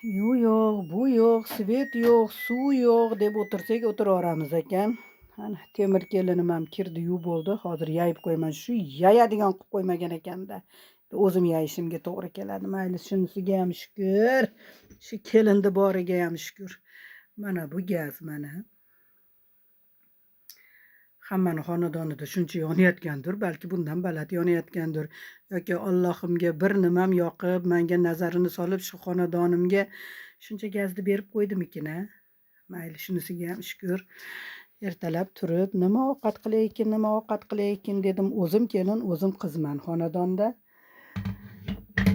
U yo'q, bu yo'q, svet yo'q, suv yo'q deb o'tirsak o'tiraveramiz ekan. Ana temir kelinim ham kirdi, yuvib bo'ldi. Hozir yayib qo'yaman. Shu yayadigan qilib qo'ymagan ekanda. O'zim yayishimga to'g'ri keladi. Mayli, shunisiga ham shukur. Shu kelinni boriga ham shukur. Mana bu gaz mana. Hammani xonadonida shuncha yonayotgandir, balki bundan baland yonayotgandir yoki Allohimga bir nimam yoqib, menga nazarini solib shu xonadonimga shuncha gazni berib qo'ydimikin a? Mayli, shunisiga ham shukur. Ertalab turib, nima ovqat qilaykin, nima ovqat qilaykin dedim. O'zim kelin, o'zim qizman xonadonda.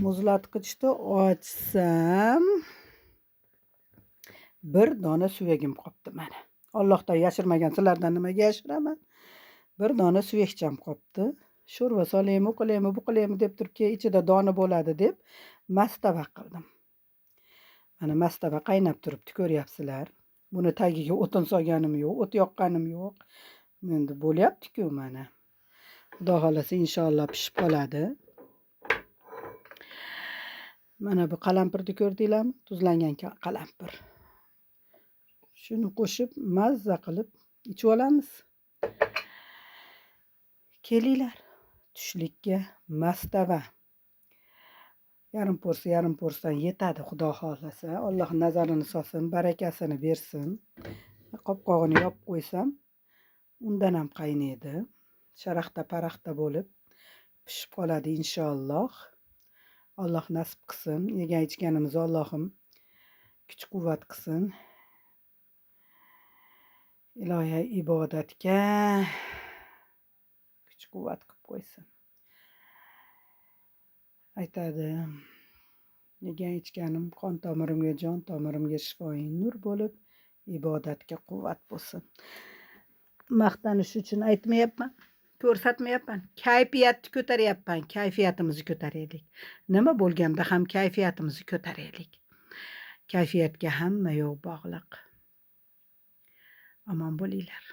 Muzlatgichni ochsam, bir dona suvagim qopti mana. Allohdan yashirmagan sizlardan nimaga yashiraman? Bir dona suvakcham qopti. Sho'rva solaymi, u qilaymi, bu qilaymi deb turib, keyin ichida doni bo'ladi deb mastava qildim. Mana mastava qaynab turibdi, ko'ryapsizlar. Buni tagiga o'tin solganim yo'q, o't yoqqanim yo'q. Endi bo'lyapti-ku mana. Xudo xohlasa inshaalloh pishib qoladi. Mana bu qalampirni ko'rdinglarmi? Tuzlangan qalampir. Shuni qo'shib mazza qilib ichib olamiz. Kelinglar tushlikka mastava. Yarim porsiya, yarim porsiyadan yetadi xudo xohlasa. Alloh nazarini solsin, barakasini bersin. Qopqog'ini yopib qo'ysam, undan ham qaynaydi. Sharaqta paraqta bo'lib pishib qoladi inshaalloh. Alloh nasib qilsin. Yegan ichganimizni Allohim kuch quvvat qilsin. Ilohiy ibodatga kuch quvvat qilib qo'ysin. Aytadi, yegan ichganim qon tomirimga, jon tomirimga shifoyi nur bo'lib, ibodatga quvvat bo'lsin. Maqtanish uchun aytmayapman, ko'rsatmayapman. Kayfiyatni ko'taryapman. Kayfiyatimizni ko'taraylik. Nima bo'lganda ham kayfiyatimizni ko'taraylik. Kayfiyatga hamma yo'q bog'liq. Omon bo'linglar.